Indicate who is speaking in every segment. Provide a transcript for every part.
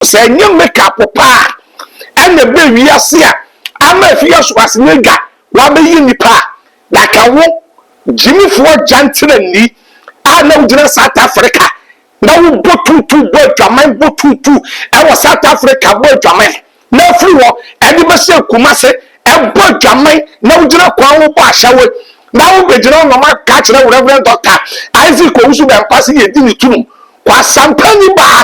Speaker 1: Sɛ ɛnyɛ makeup pa a ɛna ɛbɛ wiase a ama afie so asenega wabɛyɛ nipa a daka wo gyimifoɔ gyantenani a na wogyina South Africa na wobɔ tuutuu bɔ adwaman bɔ tuutuu ɛwɔ South Africa bɔ adwaman na afiri hɔ ɛde bɛhyɛ Kumase ɛbɔ adwaman na wogyina kwan ho bɔ ahyɛwo na wobɛgyina hɔ nɔma ka kyerɛ Reverend Doctor Isaac Owusu Bɛmpa sɛ yɛdi ne turum kwasampani baa.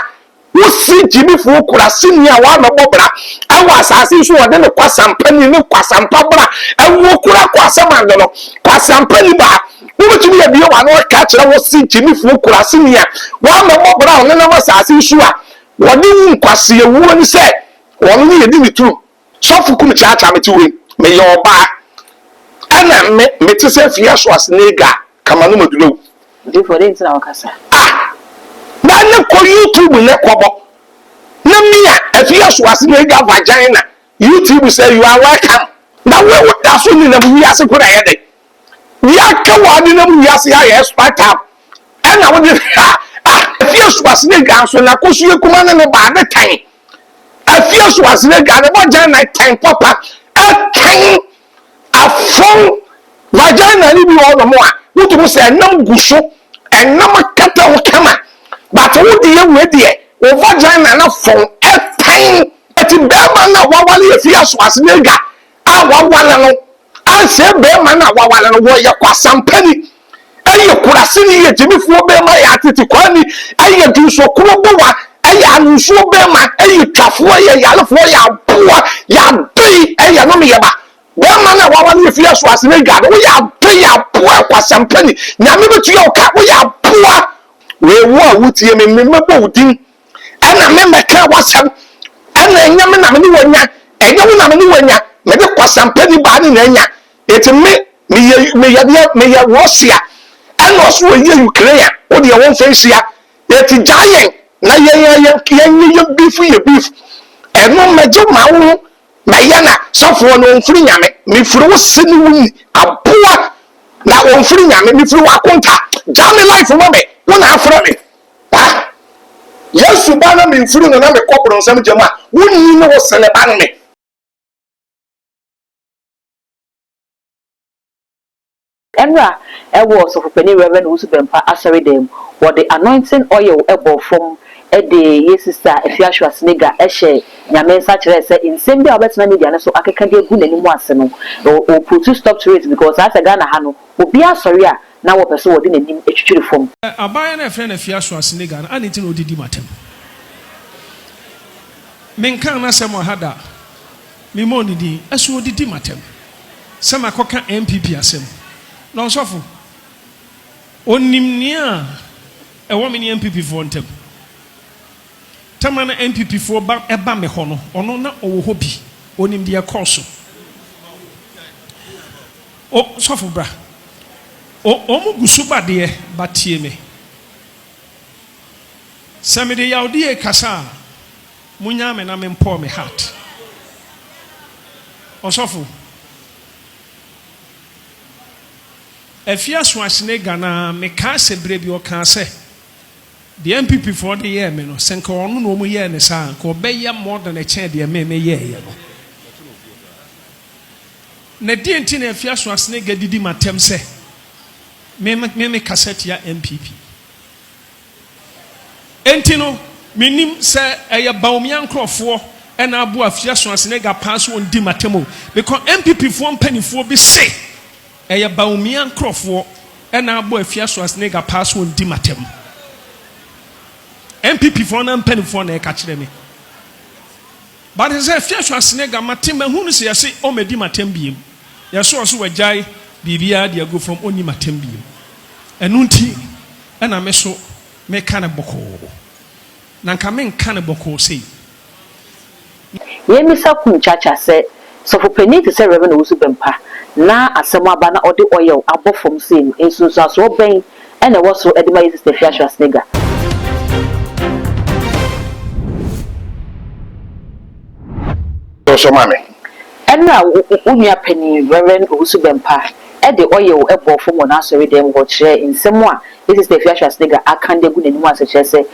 Speaker 1: Wosi gyimifoɔ kuraseni a wamɛbɔ bra wɔ asase yi so wɔde ne kwasampani ne kwasampa bra ɛwɔ kura kɔ asɛm ando no kwasampani baa wobɛtumi abie wano aka akyerɛ wosi gyimifoɔ kuraseni a wamɛbɔ bra ɔnenam asase yi so a wɔde wu nkwaseawuo ne sɛ wɔn ne yɛdi ne turum. Sɔfo kum kyaakyaa mete wei meyɛ ɔbaa ɛna me mete sɛ afia so asenega kama no maduro.
Speaker 2: Odiyifoɔ, dɛn nti na wokasa?
Speaker 1: Ah! Na ne kɔ YouTube ne kɔbɔ na mia afia so asenega vagina YouTube sɛ you are welcome na wo wo da so nenam wiase ko na yɛ dɛn deɛ aka wɔ adenam wiase ayɛ extra time ɛna wode ha ah afia so asenega nso na kosua kuma ne ne baa ne tan. Afie so asene dwa ne vagina tɛn papa ɛtɛn afɔn vagina ne bi wɔ hɔ nom a wotumi sɛ ɛnam gu so ɛnam kata ho kama but wo deɛ wei deɛ wo vagina no fɔn ɛtɛn ɛti bɛrima no a wawale afie so asene dwa a wawale no Ansɛ bɛɛma no a waware no wɔyɛ kwasampani, ɛyɛ kuraseni, yɛ gyimifoɔ bɛɛma, yɛ atetekwani, ɛyɛ dwonsɔkuro bowa, ɛyɛ anonsuo bɛɛma, ɛyɛ twafoɔ, ɛyɛ yarefoɔ, yɛ aboa, yɛ adoe, ɛyɛ nomeyɛba. Bɛɛma no a waware yɛ fie aso ase no adwa no, woyɛ adoe, yɛ aboa, yɛ kwasampani, Nyame bɛtua wo ka, woyɛ aboa. Wei wo a wotie me, me mɛbɔ wo din. Ɛna me mɛka w'asɛm, ɛna ɛnyɛ me na me ne wo anya, ɛnyɛ wo na me ne wo anya, mede kwasampani baa ne na anya, enti me, meyɛ, meyɛ deɛ, meyɛ Russia, ɛna ɔso ɔyɛ Ukraine a, wo deɛ wo mfa nhyia, enti gyaa yɛn na yɛn a yɛn, yɛnyɛ yɛn beef yɛ beef, ɛno mɛgye ma wo ho, mɛyɛ na sɔfoɔ no ɔmfiri Nyame, mefiri wo se ne wo ni, aboa, na ɔmfiri Nyame, mefiri w'akonta, gyaa me life ma me, wo na afrɛ me. Ah! Yesu ba na memfiri no na mekɔ bronsam gya mu a, wonni ne wo sene ba no me.
Speaker 2: Ɛnora wɔ Ɔsɔfopanin Rev. Owusu Bɛmpa asɔredan mu, wɔde anointing oil bɔɔ fam de yɛ Sista Afia Schwarzenegger hyɛɛ Nyame nsa kyerɛɛ sɛ nsɛm bi a ɔbɛtena media no so akeka de agu n'anim ase no, ɔreputu stop to it because saa sɛ Ghana ha no, obiara sɔre a na wɔpɛ sɛ wɔde n'anim twitwiri fam.
Speaker 3: Abaayewa no a yɛfrɛ no Afia Schwarzenegger no, adɛn nti na ɔdidi m'atɛm? Menkaa n'asɛm wɔ ha da, memmɔɔ ne din, ɛso ɔdidi m'atɛm sɛ makɔka NPP asɛm. Na ɔsɔfo, ɔnim nea ɛwɔ me ne NPP foɔ ntam. Tɛma na NPP foɔ ba ba me hɔ no, ɔno na ɔwɔ hɔ bi, ɔnim deɛ ɛkɔɔ so. O sɔfo bra. O wɔn gu so ba deɛ, but tie me. Sɛ mede yawdie rekasa a, monyaa me na me mpɔɔ me heart. Ɔsɔfo, Afia Schwarzenegger no ara, mekaa sɛ berɛ bi ɔkaa sɛ, deɛ NPP foɔ de yɛɛ me no, sɛ nka ɔno na wɔn yɛɛ no saa a, nka ɔbɛyɛ more than ɛkyɛn deɛ me meyɛeɛ no. Na deɛn nti na Afia Schwarzenegger didi m'atɛm sɛ me me me kasa tia NPP? Enti no, mennim sɛ ɛyɛ Bawumia nkorɔfoɔ na aboa Afia Schwarzenegger paa sɛ ɔndi m'atɛm o, because NPP foɔ mpaninfoɔ bi se ɛyɛ Bawumia nkorɔfoɔ na aboa Afia Schwarzenegger paa sɛ ɔndi m'atɛm. NPP foɔ no mpaninfoɔ na ɛka kyerɛ me. But sɛ afia Schwarzenegger mate mahu no sɛ yɛse ɔmmɛdi m'atɛm biem, yɛse ɔse wagyae biribiara de agu fam ɔnni m'atɛm biem. Ɛno nti na me so meka no bɔkɔɔ. Na nka menka no bɔkɔɔ sei.
Speaker 2: Yɛmmisa Kum Chacha sɛ, Sɔfopanin te sɛ Rev. Owusu Bɛmpa na asɛm aba na ɔde oil abɔ fam sei no, nsunsuansoɔ bɛn na ɛwɔ so de ma yɛn Sister Afia Schwarzenegger?
Speaker 1: To so ma me.
Speaker 2: Ɛnna wo nua panin, Rev. Owusu Bɛmpa, de ɔyaw bɔɔ fam wɔ n'asɔredan mu hɔ kyerɛɛ nsɛm a ne sista Afia Schwarzenegger aka de agu n'anim ase kyerɛ sɛ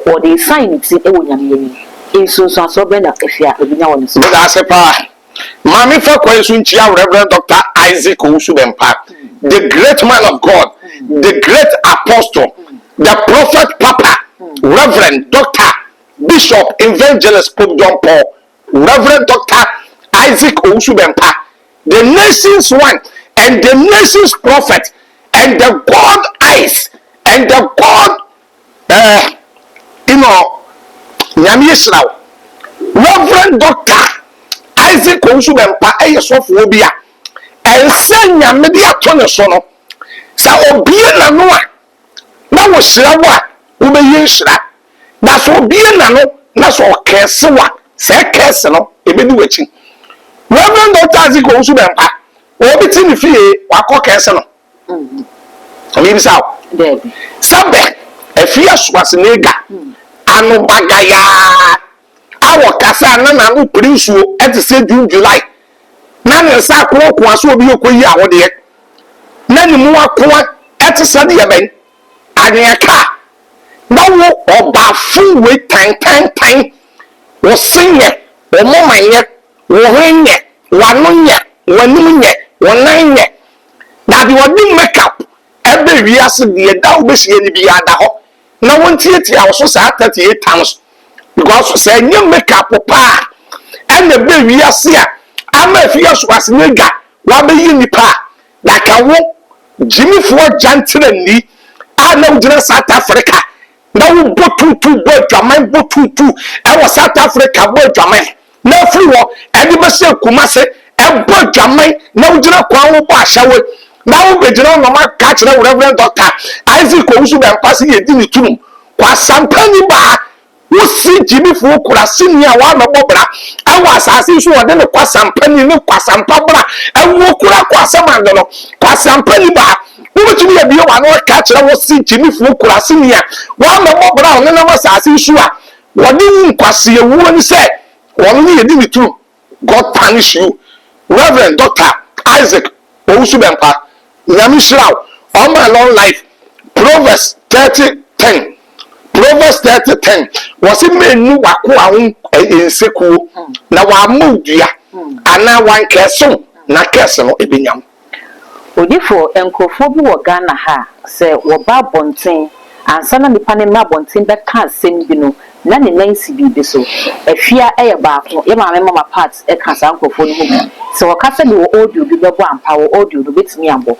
Speaker 2: ɔde resan ne ti wɔ Nyame anim. Nsunsuansoɔ bɛn na ɛfiri a ɛbɛnya wɔ ne so?
Speaker 1: Meda ase paa. Ma me fa kwan so nkyia Rev. Doctor Isaac Owusu Bempah, the great man of God, the great apostle, the prophet papa, Rev. Doctor, Bishop, Evangelist Pope John Paul, Rev. Doctor Isaac Owusu Bempah, the nation's one and the nation's prophet and the God eyes and the God Eh Enoh Nyame nhyira wo. Rev Doctor Isaac Owusu Bɛmpa yɛ sɔfoɔ bi a ɛnsɛ Nyame de ato ne so no, sɛ obue n'ano a na wɔhyira wo a wobɛyɛ nhyira, na sɛ obue n'ano na sɛ ɔkɛɛse wo a saa kɛɛse no ɛbɛdi w'akyi. Rev Doctor Isaac Owusu Bɛmpa obi te ne fie wakɔ kɛɛse no. Mebisa wo.
Speaker 2: Daabi.
Speaker 1: Sɛ bɛ Afia Schwarzenegger ano bagayaa a ɔkasa a na n'ano pere nsuo te sɛ June July na ne nsa akoakoa sɛ obi rekɔyi ahodeɛ na ne mu akoa te sɛ deɛ bɛn anwea kaa na wo ɔbaafo wei tantantan wo se nyɛ wo moma nyɛ Wo ho nyɛ, w'ano nyɛ, w'anim nyɛ, wo nan nyɛ. Na deɛ ɔde make up ɛbɛ wiase deɛ da a wobɛhyia no biara da hɔ na wɔntiatia wo so saa 38 times because sɛ ɛnyɛ make up paa ɛna ɛbɛ wiase a ama afie asoasenega wabɛyɛ nipa a na ka wo gyimifoɔ gyantenani a na wogyina South Africa na wobɔ tuutuu bɔ adwaman bɔ tuutuu ɛwɔ South Africa bɔ adwaman na afiri hɔ ɛde bɛhyɛ Kumase ɛbɔ adwaman na wogyina kwan ho bɔ ahyɛwo na wobɛgyina hɔ nom aka akyerɛ Reverend Doctor Isaac Owusu Bɛmpa sɛ yɛdi ne turum kwasampani baa Wosi gyimifo kuraseni a wamɛbɔ bra wɔ asase yi so wɔde no kwasampani ne kwasampa bra awuo kura kɔ asɛmando no kwasampani baa wobɛtumi abue w'ano aka akyerɛ wosi gyimifo kuraseni a wamɛbɔ bra a ɔnenam asase yi so a wɔde wu nkwaseawuo ne sɛ wɔn ne yɛdi ne turum God punish you Rev. Doctor Isaac Owusu Bɛmpa Nyame nhyira wo ɔma long life Proverbs 30:10 Proverbs 30:10 wɔse mennu w'akoa ho nsekuo na wamma wo dua anaa wankɛse wo na kɛse no ɛbɛnya wo.
Speaker 2: Odifoɔ, nkorɔfoɔ bi wɔ Ghana ha a, sɛ wɔba abɔnten, ansa na nipa no mmra abɔnten bɛka asɛm bi no, na ne nan si biribi so. Afia yɛ baako, yɛ maame Mama Pat ka saa nkorɔfoɔ no ho bi. Sɛ wɔka sɛ mewɔ audio bi bɛbɔ ampa, wɔ audio no, obɛtumi abɔ.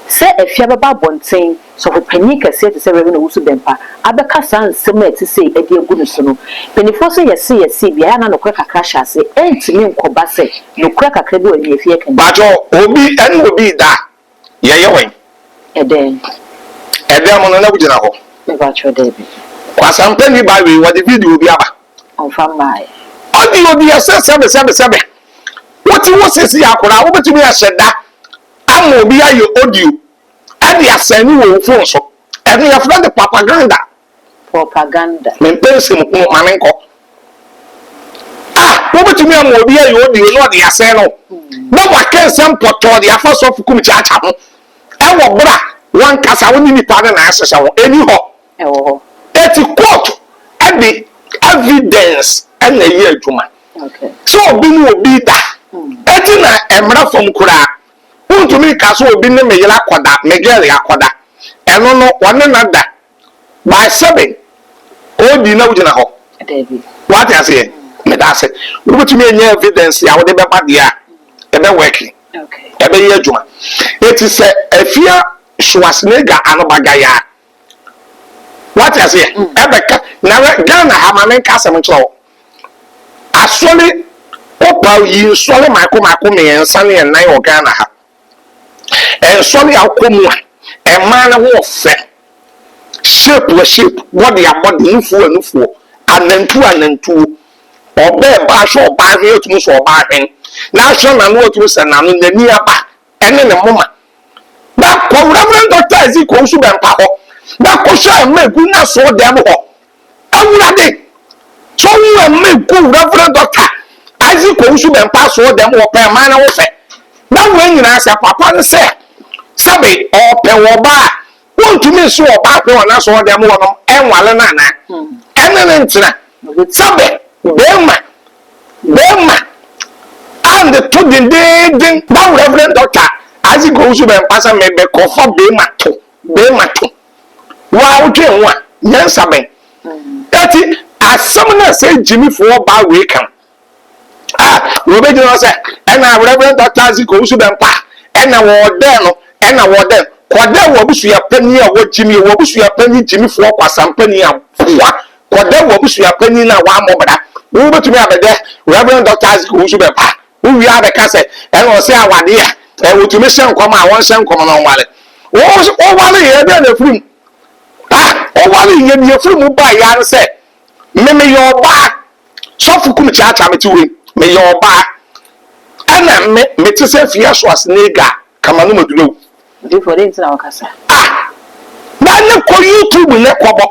Speaker 2: Sɛ Afia bɛba abɔnten Sɔfo panyin kɛseɛ te sɛ Rev. Owusu Bɛmpa abɛka saa nsɛm a ɛte sei de agu no so no, mpaninfoɔ sɛ yɛse yɛse bi a, ɛyɛ a na nokorɛ kakra hyɛ ase, ɛntumi nkɔba sɛ nokorɛ kakra bi wɔ nea ɛfi ɛka mu.
Speaker 1: Pakyɛw obi ɛne obi da a yɛyɛ wɛn?
Speaker 2: Ɛdɛn?
Speaker 1: Ɛdɛn mu no na wogyina hɔ?
Speaker 2: Mepakyɛw daabi.
Speaker 1: Kwasampa ni ba wei wɔde video bi aba.
Speaker 2: Ɔnfa mmaeɛ.
Speaker 1: Audio bi ɛsɛ sɛbe sɛbe sɛbe wote hɔ sɛsi akwadaa wobɛtumi ahyɛ da ama obi ayɛ audio ɛde asɛne wɔ wo phone so. Ɛno yɛfrɛ no propaganda.
Speaker 2: Propaganda.
Speaker 1: Mempɛ nsɛm hunu, ma menkɔ. Ah, wobɛtumi ama obi ayɛ audio na ɔde asɛn no na waka nsɛm pɔtɔɔ de afa sɔfo kum kyaakya ho ɛwɔ berɛ a wankasa wo ne nipa no na ahyehyɛ ho. Ɛni hɔ.
Speaker 2: Ɛwɔ hɔ.
Speaker 1: Eti court ɛde evidence ɛna ɛyɛ adwuma. Sɛ obi ne obi da, eti na ɛmmra fam koraa. Wontumi nka sɛ obi ne me yere akɔda, me girl akɔda. Ɛno no, ɔne no ada. By sɛbe, ɔredi na wogyina hɔ.
Speaker 2: Dabi.
Speaker 1: Wate aseɛ? Meda ase. Wobɛtumi anya evidence a wode bɛba deɛ a, ɛbɛ work. Ɛbɛyɛ adwuma. Eti sɛ Afia Schwarzenegger anobagaya a, Wate aseɛ? Ɛbɛka na hwɛ Ghana ha ma menka asɛm nkyerɛ wo. Asɔre wopa yi nsɔre mako mako mmiɛnsa ne ɛnan wɔ Ghana ha. Nsɔre a wokɔ mu a mmaa no ho ɔfɛ. Shape a shape, body a body, nufoɔ a nufoɔ, anantuo a anantuo. Ɔbaa ɛbaa hwɛ ɔbaa hwene atumi sɛ ɔbaa hwene. Na ahwɛ n'ano atumi sɛ n'ano, n'ani aba ɛne ne moma. Na kɔ Reverend Doctor Ezekiel Owusu Bɛmpa hɔ na kɔhwɛ ɛma egu n'asɔɔ dɛm hɔ. Awurade, sɛ ɔwo ɛma egu Reverend Doctor Isaac Owusu Bɛmpa asɔɔ dɛm hɔ pɛ ɛma ne ho fɛ. Na wei nyinaa sɛ papa no sɛ sɛbe ɔɔpɛ wɔ ɔbaa a, wontumi nso ɔbaa hwɛ wɔ n'asɔɔ dɛm hɔ nom ɛnwale no anaa? Ɛne no ntena. Sɛbe. Bɛɛma, bɛɛma a ne to dendeenden. Na Rev. Dɔkta Isaac Owusu Bɛmpa sɛ mebɛkɔfa bɛɛma to, bɛɛma to. Wo ara wodwen ho a, nyansa bɛn? Eti asɛm no a sɛ gyimifoɔ baa wei ka no, a wɔbɛgyina hɔ sɛ ɛna Rev. Dɔkta Isaac Owusu Bɛmpa ɛna wɔɔdɛn no, ɛna wɔɔdɛn. Kɔdɛn w'abusua panin a wɔgyimie, w'abusua panin gyimifoɔ kwasampani aboa. Kɔda w'abusua panyin no a wammɔ bra. Wobɛtumi abɛdɛ Rev. Dɔkta Isaac Owusu Bɛmpa. Wowie a bɛka sɛ ɛna ɔsɛ awadeɛ a wɔtumi hyɛ nkɔm a wɔnhyɛ nkɔm na ɔnware. Wo woware yɛ ɛdeɛn na ɛfiri mu? Ah, woware yɛ deɛ ɛfiri mu baeɛ ara ne sɛ me meyɛ ɔbaa. Sɔfo kum kyaakyaa mete wei. Meyɛ ɔbaa. Ɛna me mete sɛ Afia Schwarzenegger kama no maduro.
Speaker 2: Odiyifoɔ, dɛn nti na wokasa?
Speaker 1: Ah! Na ne kɔ YouTube ne kɔbɔ.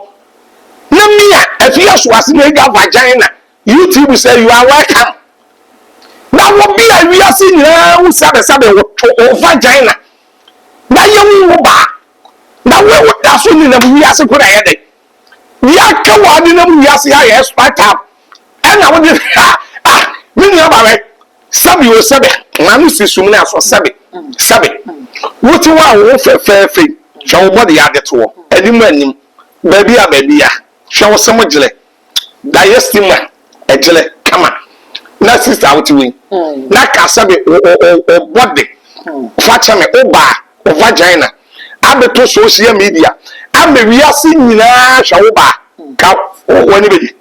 Speaker 1: Na me a afia so ase na edwa vagina YouTube sɛ you are welcome. Na wo bi a wiase nyinaa hu sɛbe sɛbe wo to wo vagina na yɛ wo wo baa. Na wo wo da so nenam wiase ko na yɛ dɛ. Deɛ aka wɔ ade nam wiase ayɛ extra time. Ɛna wo de ah ah me nua ba wɛ sɛbe o sɛbe ma no si sum na so sɛbe sɛbe. Wo te hɔ a wo ho fɛfɛɛfɛ yi hwɛ wo body ade toɔ anim anim. Baabi a baabi a, hwɛ wo se mo gyelɛ, dayɛ steamer ɛgyelɛ kama na sister a wote wei na ka sɛbe wo wo wo body fa kyɛ me wo baa wo vagina abɛtɔ social media ama wiase nyinaa hwɛ wo baa ka w'ani bɛgye.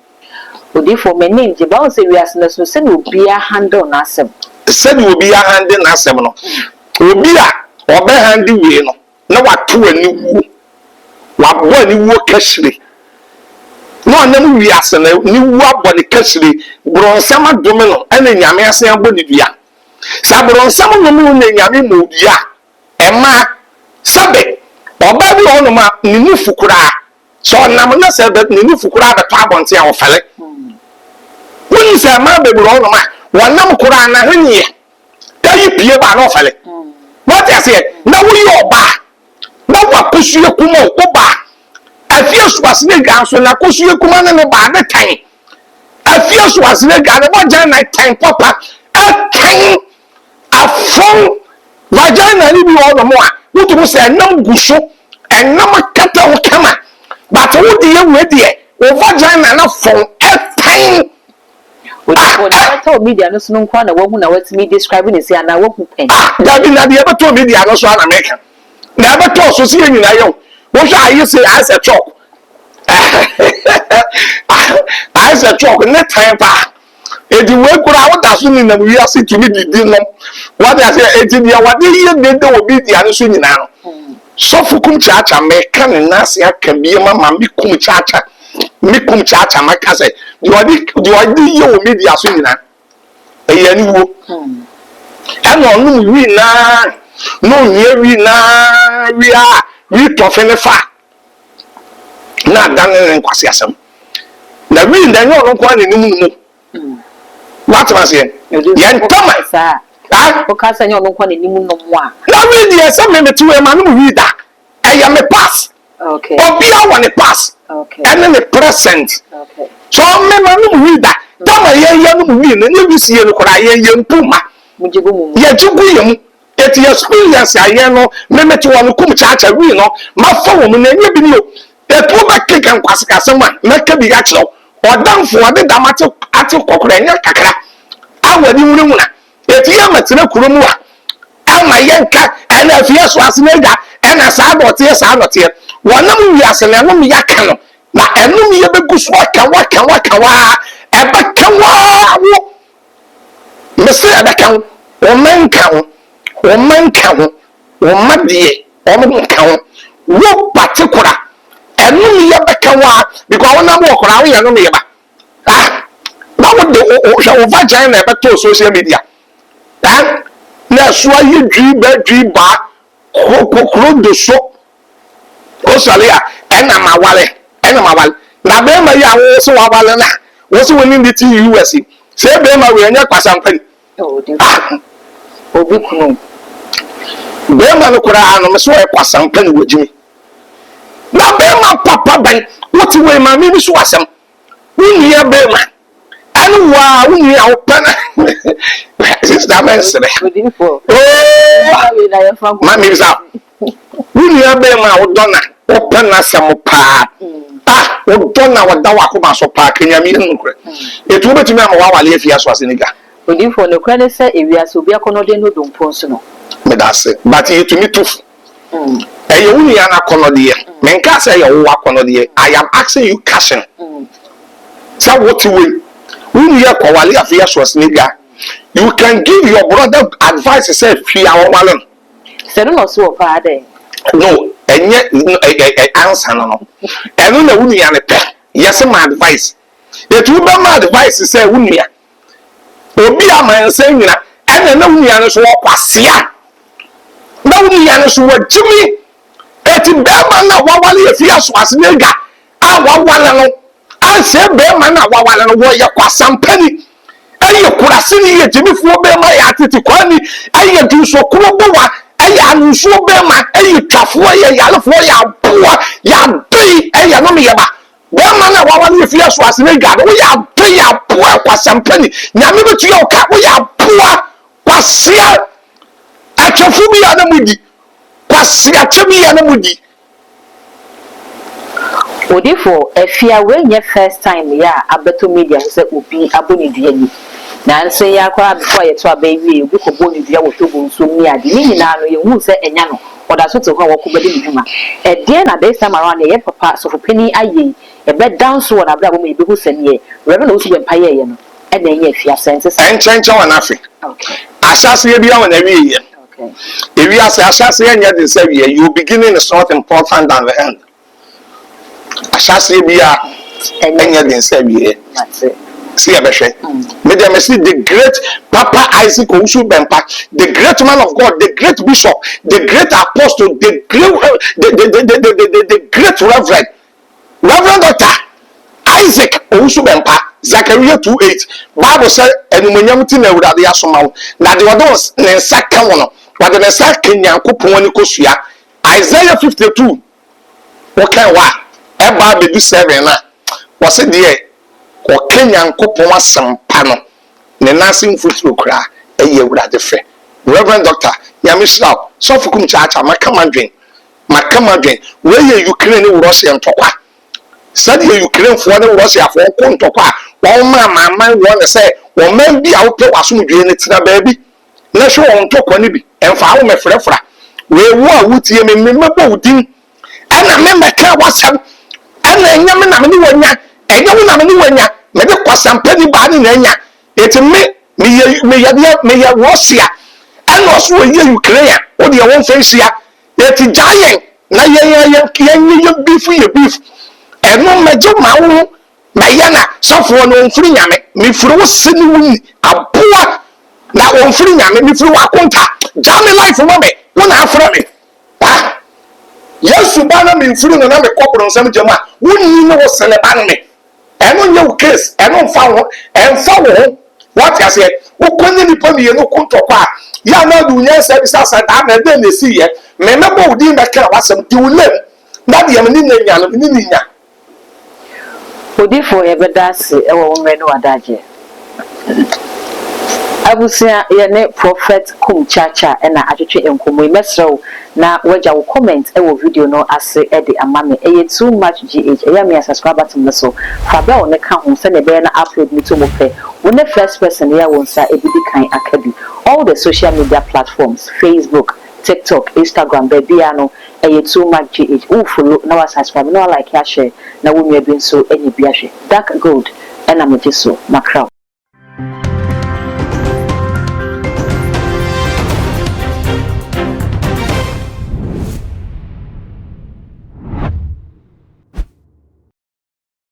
Speaker 2: Odiyifoɔ, m'ani ngye, but wohu sɛ wiase no ɛsono sɛdeɛ obiara handle n'asɛm.
Speaker 1: Sɛdeɛ obiara handle n'asɛm no, obi a ɔbɛ handle wei no na wato aniwuo, wabɔ aniwuo kahyire, na ɔnam wiase no aniwuo abɔ ne kahyire, bronsam adome no ɛna Nyame asan abɔ ne dua. Sɛ abronsam nnome wo na Nyame mmɔ wo dua a, ɛmaa, sɛbe, ɔbaa bi wɔ hɔnom a ne nufu koraa, sɛ ɔnam na sɛ ne nufu koraa bɛtɔ abɔnten a ɔfɛle. Wonim sɛ mmaa bebree wɔ hɔnom a wɔnam koraa n'ahweneɛ Da yi pie ba na ɔfɛle. Wate aseɛ? Na woyɛ ɔbaa na wakosua kuma o, wo baa. Afie so asene dwa nso na kosua kuma ne ne baa ne tan. Afie so asene dwa ne vagina tan papa. Ɛtan afɔn vagina ne bi wɔ hɔnom a wotumi sɛ ɛnam gu so, ɛnam akata ho kama. But wo deɛ wei deɛ wo vagina no afɔn ɛtan.
Speaker 2: Odiyifoɔ, deɛ ɛbɛtɔ wɔ media no so no nko ara na wahu na watumi describe no sei anaa wahu pɛn?
Speaker 1: Ah, dabi, na deɛ ɛbɛtɔ media no so ara na meka. Na ɛbɛtɔ so sɛ yɛn nyinaa yɛhu. Wohwɛ a ayɛ sei, ayɛ sɛ chalk. Ayɛ sɛ chalk, ne tan paa. Enti wei koraa woda so nenam wiase tumi didi nom. Wate aseɛ? Enti deɛ wɔde yɛ dede wɔ media no so nyinaa no, Sɔfo kum kyaakya meka ne nan ase aka biam ama me kum kyaakya me kum kyaakya maka sɛ deɛ ɔde deɛ ɔde yɛ wɔ media so nyinaa ɛyɛ aniwuo ɛna ɔnom wii naa na ɔnwia wii naa wie a wii tɔfe ne fa na adane ne nkwasi asɛm na wii na ɛnyɛ ɔno nko ara na ɛnim no mu. Woate aseɛ? Yɛn ntɛm
Speaker 2: a. Woka sɛ nyɛ ɔno nko na anim nom a.
Speaker 1: Na me deɛ sɛ me mete wei ma nom wii da. Ɛyɛ me pass. Obiara wɔ ne pass. Ɛne ne present. So me ma nom wii da. Tama yɛn yɛ nom wii no ne wisie no koraa yɛn yɛn mpu ma. Yɛgye gu yɛn mu. Eti experience a yɛn no me mete wɔ no kum kyaakya wii no mafa wɔ mu na ɛnyɛ bi ni o. Etuo bɛkeka nkwasekasɛm a mɛka bi akyerɛ wo. Ɔdamfo a ɔde dam ate ate kɔkora ɛnyɛ kakra a wɔde hunahuna eti yɛ mɛtena kuro mu a ama yɛnka ɛna afie so ase na agya ɛna saa na ɔteɛ saa na ɔteɛ wɔnam wiase na ɛnom yɛaka no na ɛnom yɛbɛgu so aka waka waka waa ɛbɛka waa wo mese ɛbɛka wo wo mma nka ho wo mma nka ho wo mma deɛ wɔn nka ho wo patikora ɛnom yɛ bɛka wo a because wo nam wɔ koraa woyɛ nom yɛ ba ah na wo de hwɛ wo vagina ɛbɛtɔ social media ah na ɛso ayɛ dwi bɛ dwi baa kokoro do so osɔre a ɛna ma wale ɛna ma wale na bɛrima yi a wo so wawale na wo so wo ne ne ti US sɛ bɛrima wei ɛnyɛ kwasampani.
Speaker 2: Ah! Obi kunu.
Speaker 1: Bɛrima no koraa no, me so ɔyɛ kwasampa ne wagyimi. Na bɛrima papa bɛn, wote wei maame bi so asɛm. Wo nua bɛrima. Ɛne wo a wo nua a wopɛ no sista mɛnsere. Ma mebisa wo nua bɛrima a wodɔ na wopɛ n'asɛm paa a wodɔ na wɔda w'akoma so paa ka Nyame yɛ nokorɛ. Ɛti wobɛtumi ama w'awale afi aso ase ne gya.
Speaker 2: Odiyifoɔ, nokorɛ ne sɛ ewiase obi akɔnnɔdeɛ ne odompo nso no.
Speaker 1: Medase but yɛtumi tu fo. Ɛyɛ wo nua no akɔnnɔdeɛ. Menkaa sɛ ɛyɛ wo akɔnnɔdeɛ. I am asking you question. Sɛ wote wei, wo nua kɔwale afei asoɔsenegya. You can give your brother advice sɛ fie a wɔwale no.
Speaker 2: Sɛ ɛno na ɔse wɔ paa dɛn?
Speaker 1: No, ɛnyɛ ansa no no. Ɛno na wo nua no pɛ. Yɛse ma advice. Eti wobɛma advice sɛ wo nua. Obi a amansan nyina ɛna na wo nua no so wɔ kwasea. Na wo nua no so wɔ gyimi. Eti bɛrima no a wawale afi asoase no adwa a wawale no ansɛ bɛrima no a wawale no wɔyɛ kwasampani ɛyɛ kuraseni yɛ gyimifoɔ bɛrima yɛ atetekwani ɛyɛ dunsokuro bowa ɛyɛ anonsuo bɛrima ɛyɛ twafoɔ ɛyɛ yarefoɔ yɛ aboa yɛ adoe ɛyɛ no meyɛba Bɛɛma no a waware no firi asoase no adwa no, woyɛ adoe, aboa, kwasampani, Nyame bɛtua wo ka, woyɛ aboa, kwasea, atwafo bi a na modi, kwasea kyɛ bi a na modi.
Speaker 2: Odifo Afia wei nyɛ first time yɛ a abɛtɔ media so sɛ obi abɔ ne dua ni. Nansa yi ara koraa before a yɛto aba yi wiei obi kɔbɔɔ ne dua wɔ Togo nsuom ne ade. Ne nyinaa no yɛhuu sɛ ɛnya no. Ɔda so te hɔ a wɔko bɛdi ne dwuma. Ɛdeɛn na this time around neɛ yɛn papa sɔfopanin ayɛ yi ɛbɛda nso wɔ n'abrabɔ mu a yɛbɛhu sɛ neɛ Rev. Owusu Bɛmpa yɛeɛ no ɛna ɛnyɛ afiase ɛnte saa?
Speaker 1: Ɛnkyɛnkyɛn wɔ n'afe. Ahyɛaseɛ biara wɔ n'awieɛ. Ewiase ahyɛaseɛ nyɛ den sɛ awieɛ. Your beginning is not important than the end. Ahyɛaseɛ biara nyɛ den sɛ awieɛ. Sɛ yɛbɛhwɛ. Me deɛ mese the great Papa Isaac Owusu Bɛmpa, the great man of God, the great bishop, the great apostle, the great, the, the, the, the, the, the, the great reverend, Reverend Doctor Isaac Owusu Bɛmpa, Zakaria 2:8, Bible sɛ animuonyam ti na Awurade asoma wo, na deɛ ɔde ne nsa ka wo no, ɔde ne nsa ka Nyankopɔn ani kosua. Isaiah 52 Wokan hɔ a, ɛba abɛdu seven no a, wɔse deɛ ɔka Nyankopɔn asɛm pa no, ne nan ase mfuturo koraa, ɛyɛ Awurade fɛ. Rev. Doctor, Nyame hyira wo. Sɔfo Kum Kyaakyaa, maka m'adwen, maka m'adwen. Wei yɛ Ukraine ne Russia ntɔkwa. Sɛdeɛ Ukrainefoɔ ne Russiafoɔ ko ntɔkwa a, wɔma amanaman wɔ ne sɛ, ɔman bi a wopɛ w'asomdwoeɛ no, tena baabi. Na hwɛ wɔn ntɔkwa no bi, mfa wo mmɛfrafra. Wei, wo a wotie me, memmɛbɔ wo din, ɛna memmɛka w'asɛm, ɛna ɛnyɛ me na me ne wo anya, ɛnyɛ wo na me ne wo anya, mede kwasampani baa ne na anya. Enti me, meyɛ, meyɛ deɛ, meyɛ Russia, ɛna ɔso ɔyɛ Ukraine a, wo deɛ wo mfa nhyia. Enti gyaa yɛn na yɛn ara yɛn, yɛnyɛ yɛn beef yɛ beef. Ɛno mmɛgye ma wo ho Mɛyɛ na sɔfoɔ no ɔmfiri Nyame mefiri wo se ne wo ni aboa na ɔmfiri Nyame mefiri wo akonta gyaa me life ma me wo na afrɛ me ah Yesu ba na memfiri no na mekɔ bronsam gya mu a wo nni ne wo se ne ba ne me ɛno nyɛ wo case ɛno mfa wo ho ɛmfa wo ho wate aseɛ wokɔ ne nipa mmienu ko ntɔkwa a yɛ a na ade wo nyansa bisa sɛ daa na ɛdɛn na ɛsi yɛ me mɛbɔ wo din mɛka w'asɛm di wo name na deɛ me ne no anya no me ne no nya.
Speaker 2: Odiyifoɔ yɛbɛda ase wɔ wo mmerɛ ne w'adagyeɛ. Abusua yɛne Prophet Kum Chacha na atwetwe nkɔmmɔ yi, mɛsrɛ wo na w'agya wo comment wɔ video no ase de ama me, ɛyɛ too much GH, ɛyɛ a mia subscribe button no so, fa bell no ka ho sɛdeɛ ɛbɛyɛ na upload no to mu pɛ, wo ne first person yi a wo nsa bɛdi kan aka bi, all the social media platforms, Facebook, TikTok, Instagram, baabiara no ɛyɛ too much GH, wo follow na wa subscribe na wa like ahyɛ na wo nua bi nso anya bi ahwɛ. Dark gold ɛna megye so, makra wo.